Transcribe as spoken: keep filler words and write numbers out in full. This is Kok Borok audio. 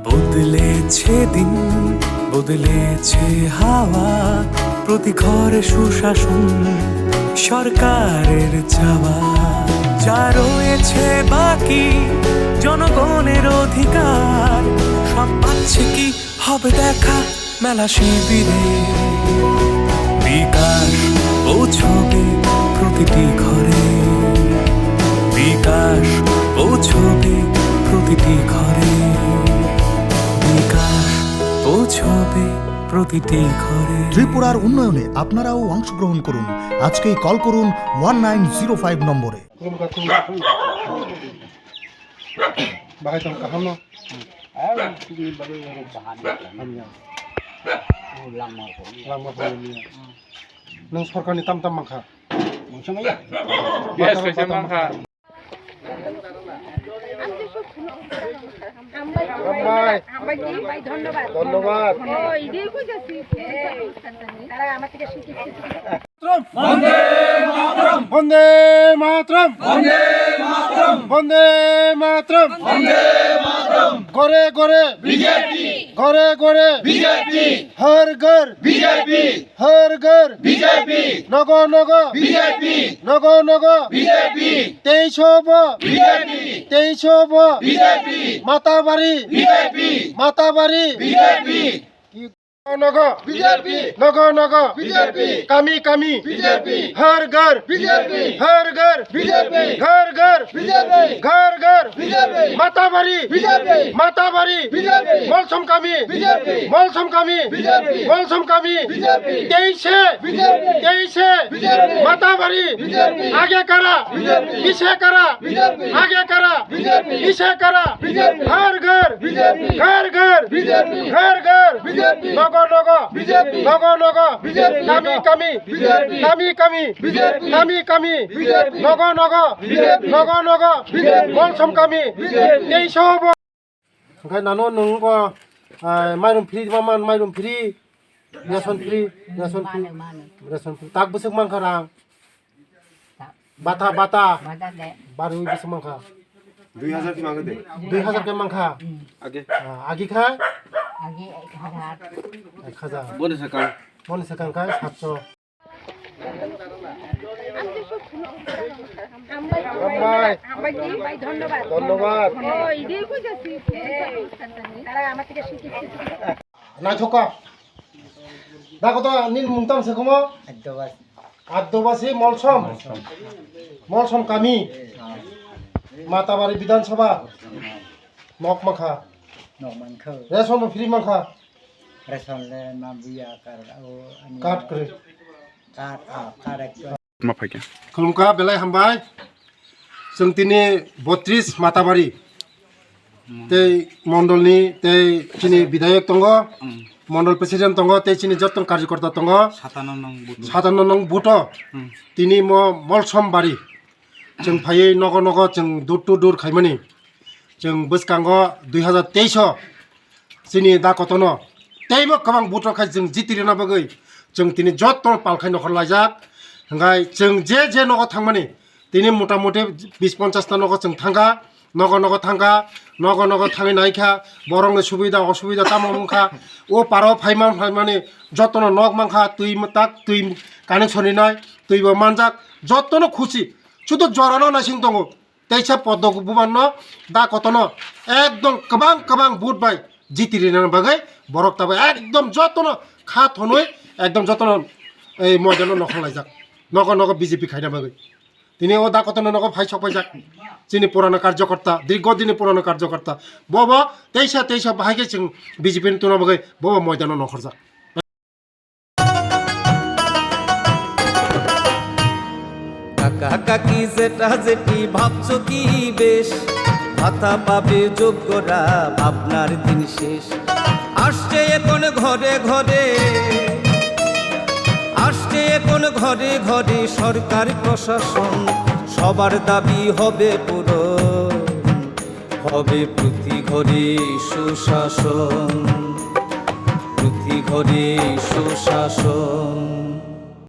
বদলেছে দিন, বদলেছে হাওয়া, প্রতি ঘরে সুশাসন সরকারের চাওয়া। যা রয়েছে বাকি জনগণের অধিকার, সব পাচ্ছে কি হবে দেখা মেলা শিবিরে। বিকাশ পৌঁছবে প্রতিটি ঘরে, বিকাশ পৌঁছবে প্রতিটি ঘরে, বিকাশ পৌঁছবে প্রতিটি ঘরে। ত্রিপুরার উন্নয়নে আপনারাও অংশগ্রহণ করুন। আজকেই কল করুন ওয়ান নাইন জিরো ফাইভ নম্বরে। Bahai tong kaham no? Hamya. Langma hamya. Nwng sorkar ni tam tam mankha. Yes, kaisa mankha. Hambai. Hambai. Dhonnobad. Dhonnobad. Bande Mataram! Bande Mataram! Bande Mataram! Bande Mataram! ঘরে ঘরে বিজেপি! ঘরে ঘরে বিজেপি! হর ঘর বিজেপি! হর ঘর বিজেপি! নগ নগ বিজেপি! নগ নগ বিজেপি! তেইশ হব বিজেপি! তেইশ হব বিজেপি! মাতাবাড়ি বিজেপি! মাতাবাড়ি বিজেপি! নগ বিজেপি! নগ নগ বিজেপি! কামি কামি বিজেপি! হর ঘর বিজেপি! হর ঘর বিজেপি! ঘর ঘর বিজেপি! ঘর ঘর বিজেপি! মাতাবাড়ি বিজেপি! মাতাবাড়ি বিজেপি! মলসম কামি বিজেপি! মলসম কামি বিজেপি! মলসম কামি বিজেপি! তেইশে বিজেপি! তেইশে বিজেপি! মাতাবাড়ি বিজেপি! আগে কারা বিজেপি! পিছে কারা বিজেপি! আগে কারা বিজেপি! পিছে কারা বিজেপি! হর ঘর বিজেপি! ঘর ঘর বিজেপি! ঘর ঘর বিজেপি! নগ নগ বিজেপি! নগ নগ বিজেপি! কামি কামি বিজেপি! কামি কামি বিজেপি! কামি কামি বিজেপি! নগ নগ বিজেপি! নগ নগ বিজেপি! মলসম কামি বিজেপি! তেইশ হব। Hwnkhe nano nwng bo, ah, mairum free ma man, mairum free, ration free, ration free, ration free. Tak bwswk mankha rang. Bata, bata. Bata de. Barwi bwswk mankha. Dui hajar khe mankha de. Dui hajar khe mankha. Hmm. Age. Ah, agi kha? Agi ek hajar. Ek hajar. Boni sakang. Boni sakang kha satso. Hambai. Hambai. Hambai, dhonnobad. Dhonnobad. Oh, idi koi jasi. Tara amar theke shikhe. Naithok kha. Dago to nini mung tamo se komo? Addobasi. Addobasi Molsom. Molsom. Molsom kami. Ah. Matabari Bidhan Sabha. Nok mankha. Nok mankha. Ration bo free mankha. Ration le ma buya card o ani. Card kwrwi. Card, ah, card ekta. Ma phaikha. Khulumkha, belai hambai. Chwng tini botris Matabari. Tei mondolni tei chini bidhayok tongo. Hmm. Mondol president tongo tei chini joto karjokorta tongo. Satano nong buto. Satano nong buto. Hmm. Tini mo Molsom bari. Chwng phaiwi nogo nogo chwng door to door khaimani. Chwng bwskango dui hajar teis o chini da kotono teibo kwbang vote rok khai chwng jiti rwna bagwi chwng tini joto pal khai nokhor laijak. Hwnkhe chwng je je nogo thangmani tini mota moti bis ponchas ta nogo chwng thangkha, nogo nogo thangkha, nogo nogo thangwi naikha, borokni subida osubida tamo wngkha, o paro phaima phaimani jotono nok mankha, twi tak twi connection rinai, twibo manjak, jotono khusi, sudu jorano naising tongo. Teisa Poddo Bubanno da kotono ekdom kwbang kwbang vote bai jiti rina bagwi borok tabuk ekdom jotono kha thonwi ekdom jotono ei moidano nokhor laijak, nogo nogo B J P khaina bagwi. Tini o da kotono nogo phai sok paijak chini purana karjokorta, dirgo dini purana karjokorta, bobo teisa teisa bahai khe chwng B J P ni tuna bagwi bobo moidano nokhorjak. কাকা কাকি জেঠা জেঠি ভাবছো কি বেশ, ভাতা পাবে যোগ্যরা, ভাবনার দিন শেষ। আসছে এখন ঘরে ঘরে, আসছে এখন ঘরে ঘরে সরকার প্রশাসন, সবার দাবি হবে পূরণ। হবে প্রতি ঘরে সুশাসন, প্রতি ঘরে সুশাসন।